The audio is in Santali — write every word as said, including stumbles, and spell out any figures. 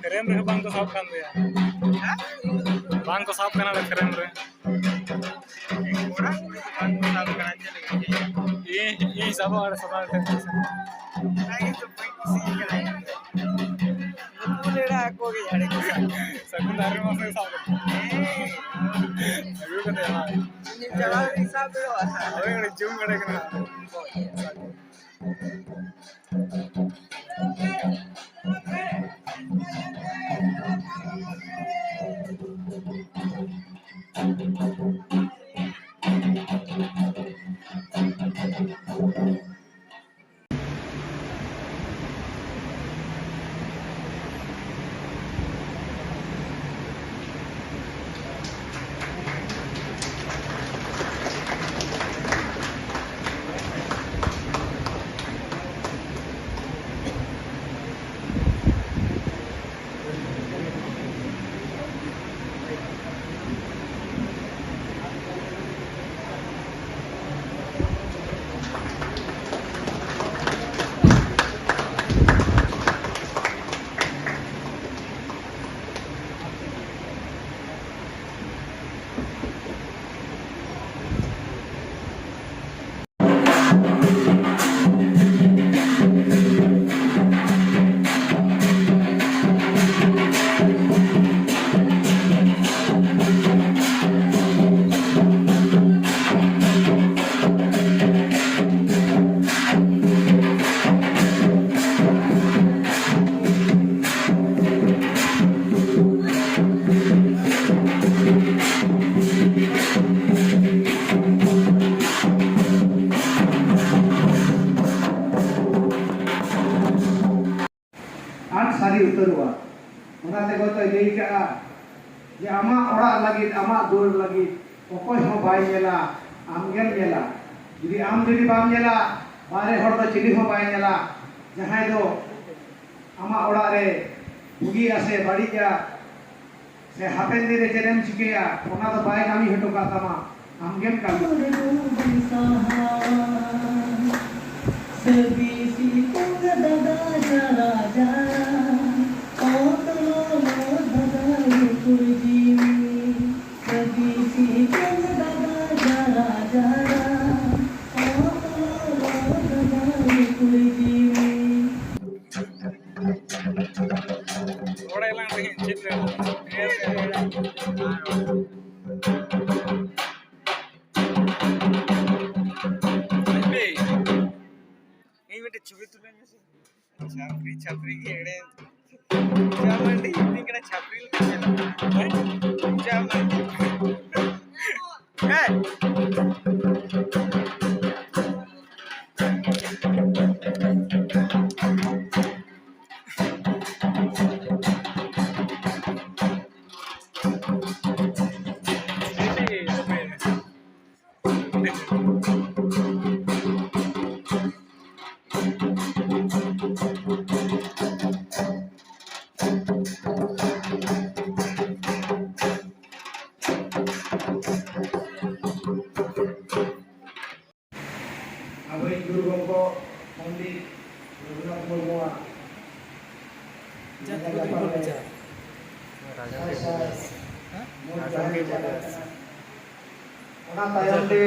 ᱯᱷᱨᱮᱢ ᱨᱮᱦᱚᱸ ᱵᱟᱝ ᱠᱚ ᱥᱟᱵ ᱠᱟᱱ ᱛᱟᱭᱟ᱾ ᱵᱟᱝ ᱠᱚ ᱥᱟᱵ ᱠᱟᱱᱟ ᱯᱷᱨᱮᱢ ᱨᱮ᱾ ᱤᱧ, ᱤᱧ ᱥᱟᱵᱟ ᱟᱨ ᱥᱟᱵᱟ ᱴᱷᱮᱱ᱾ ᱥᱟᱹᱜᱩᱱ ᱫᱟᱨᱮ ᱢᱟ ᱥᱟᱵ ᱠᱟᱱᱟ᱾ ᱟᱹᱜᱩ ᱠᱟᱛᱮ ᱦᱳᱭ᱾ ᱪᱟᱞᱟᱣ ᱨᱮ ᱥᱟᱵ ᱦᱩᱭᱩᱜᱼᱟ᱾ ᱦᱳᱭ, ᱚᱸᱰᱮ ᱡᱩᱢ ᱵᱟᱲᱟ ᱠᱟᱱᱟ᱾ ᱟᱨ ᱥᱟᱹᱨᱤ ᱩᱛᱟᱹᱨᱚᱜᱼᱟ᱾ ᱚᱱᱟ ᱛᱮᱜᱮ ᱛᱚᱭ ᱞᱟᱹᱭ ᱠᱟᱜᱼᱟ ᱡᱮ, "ᱟᱢᱟᱜ ᱚᱲᱟᱜ ᱞᱟᱹᱜᱤᱫ, ᱟᱢᱟᱜ ᱫᱩᱣᱟᱹᱨ ᱞᱟᱹᱜᱤᱫ ᱚᱠᱚᱭ ᱦᱚᱸ ᱵᱟᱭ ᱧᱮᱞᱟ, ᱟᱢ ᱜᱮᱢ ᱧᱮᱞᱟ᱾ ᱡᱩᱫᱤ ᱟᱢ ᱡᱩᱫᱤ ᱵᱟᱢ ᱧᱮᱞᱟ, ᱵᱟᱦᱨᱮ ᱦᱚᱲ ᱫᱚ ᱪᱤᱞᱤ ᱦᱚᱸ ᱵᱟᱭ ᱧᱮᱞᱟ᱾ ᱡᱟᱦᱟᱸᱭ ᱫᱚ ᱟᱢᱟᱜ ᱚᱲᱟᱜ ᱨᱮ ᱵᱩᱜᱤᱭᱟ ᱥᱮ ᱵᱟᱹᱲᱤᱡᱟ, ᱥᱮ ᱦᱟᱯᱮᱱ ᱫᱤᱱ ᱨᱮ ᱪᱮᱫ ᱮᱢ ᱪᱤᱠᱟᱹᱭᱟ, ᱚᱱᱟ ᱫᱚ ᱵᱟᱭ ᱠᱟᱹᱢᱤ ᱦᱚᱴᱚ ᱠᱟᱜ ᱛᱟᱢᱟ, ᱟᱢ ᱜᱮᱢ ᱠᱟᱹᱢᱤ᱾ ᱥᱟᱹᱵᱤᱥᱤ ᱠᱚᱝᱜᱟ ᱫᱟᱫᱟ ᱡᱟᱨᱟ ᱡᱟᱨᱟ, ᱚᱛ ᱞᱚᱞᱚ ᱫᱟᱫᱟ ᱨᱩᱯᱩᱨ ᱡᱤᱣᱤ᱾ ᱥᱟᱹᱵᱤᱥᱤ ᱠᱚᱝᱜᱟ ᱫᱟᱫᱟ ᱡᱟᱨᱟ ᱡᱟᱨᱟ, ᱚᱛ ᱞᱚᱞᱚ ᱫᱟᱫᱟ ᱨᱩᱯᱩᱨ ᱡᱤᱣᱤ᱾ ᱨᱚᱲ ᱟᱭᱞᱟᱝ ᱨᱮᱜᱮ ᱪᱮᱫ ᱨᱮ? ᱤᱧ ᱢᱤᱫᱴᱮᱡ ᱪᱷᱚᱵᱤ ᱛᱩᱞᱟᱹᱧ ᱢᱮᱥᱮ᱾ ᱪᱷᱟᱯᱨᱤ, ᱪᱷᱟᱯᱨᱤ ᱜᱮ ᱮᱲᱮ᱾ ᱪᱟ ᱢᱟᱹᱱᱰᱤ ᱤᱧ ᱠᱟᱱᱟ ᱪᱷᱟᱯᱨᱤ ᱞᱮᱠᱟ ᱧᱮᱞᱚᱜ ᱠᱟᱱᱟ᱾ ᱪᱟ ᱢᱟᱹᱱᱰᱤ᱾ ᱦᱮᱸ᱾ ᱟᱵᱚᱨᱮᱱ ᱜᱩᱨᱩ ᱜᱚᱢᱠᱮ ᱯᱚᱱᱰᱤᱛ ᱨᱚᱜᱷᱩᱱᱟᱛᱷ ᱢᱩᱨᱢᱩᱣᱟᱜ ᱡᱟᱹᱛᱤ ᱯᱟᱹᱨᱤ ᱵᱚᱱ ᱵᱤᱪᱟᱨ᱾ ᱥᱟᱭ ᱥᱟᱭ ᱢᱚᱡᱽ ᱡᱚᱦᱟᱨ ᱞᱮ ᱪᱟᱞ ᱟᱠᱟᱱᱟ᱾ ᱛᱟᱭᱚᱢ ᱛᱮ